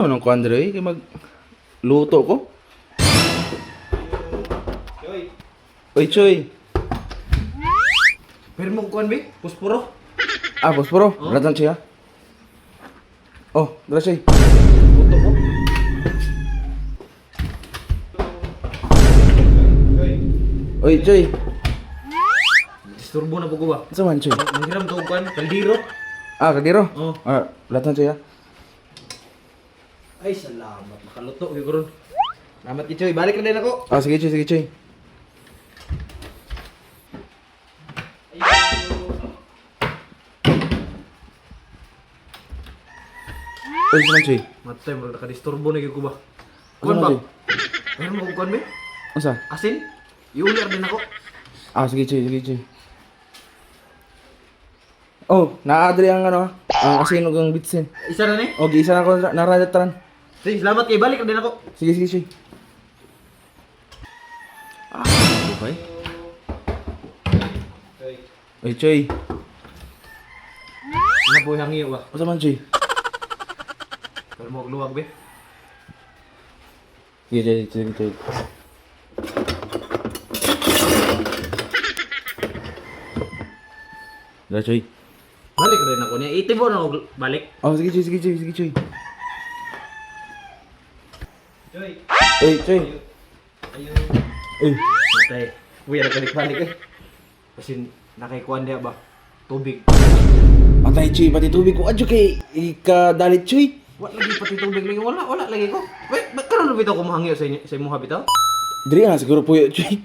Anong kuan diri kay mag luto ko? Choy. Oy, Choy. Pero mo kuan be? Puspuro. Ah, posporo. Oh. Ratang siya. Oh, dara Choy. Luto ko. Choy. Oy, Choy. Disturbo na po ko ba? Sa man, Choy? Manghiram to og kuan, kaldero. Ah, kaldero. Oh. Ah, ratang siya. Ay, salamat. Makaluto gyud ko ron. Salamat kay Choy. Balik na din ako. Ah, sige, Choy, sige, Choy. Oy, sa man, Choy? Matay mo nakadisturbo na gyud ko ba? Ano Kuan ba? man, Choy? Pero mo og kuan be? Unsa? Asin? Iuli ra din ako. Ah, sige, Choy, sige, Choy. Oh, naadri ang ano, ang asin ug ang bitsin. Isa na ni. O, giisa na ko naradatan. Sige, salamat kay balik na din ako. Sige, sige, sige. Ah, okay. Choy. Oy, Choy. Ano po yung hangiyo ba? Unsa man, Choy? Pero mo og luwag be. Sige, Choy, sige, Choy. Dara, Choy. Balik na din ako niya. Itibo na og balik. Oh, sige, Choy, sige, Choy, sige, Choy. Choy. Oy, Choy. Ayo. Oy. Matay. Uy, ano balik-balik eh. Kasi nakikuan niya ba? Tubig. Patay, Choy, pati tubig ko. Adyo kay ikadalit, Choy. Wala lagi pati tubig lagi. Wala, wala lagi ko. Wait, ba't karon bitaw ko mahangyo sa inyo, sa imuha bitaw? Diri na siguro puyo, Choy.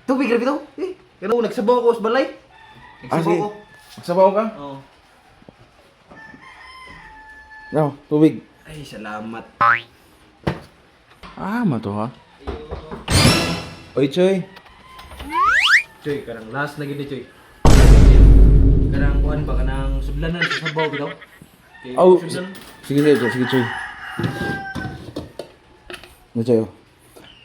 Tubig ra bitaw. Eh, kano nagsabaw ko sa balay. Ah, Nagsabaw sige. ko. Magsabaw ka? Oo. No, tubig. Ay, salamat. Ah, mato ha. Oy, Choy. Choy, karang last na gid ni Choy. Karang kuan ba kanang sudlanan sa sabaw bitaw? Kay Oh, sudlan. sige, sige, sige, Choy. No, Choy. oh.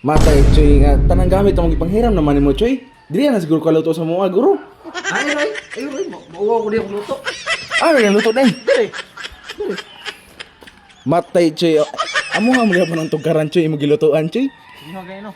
Matay, Choy, nga tanang gamit ang gipanghiram naman nimo, Choy. Dili na siguro kaluto sa mga guro. Ay, ay, ay, ay, mauwaw ko di ako luto. Ah, nga luto din. Dire. Matay, Choy. Oh. Amo nga mo pa ng tugaran, Choy, imo gilutuan, Choy. Sige kayo no.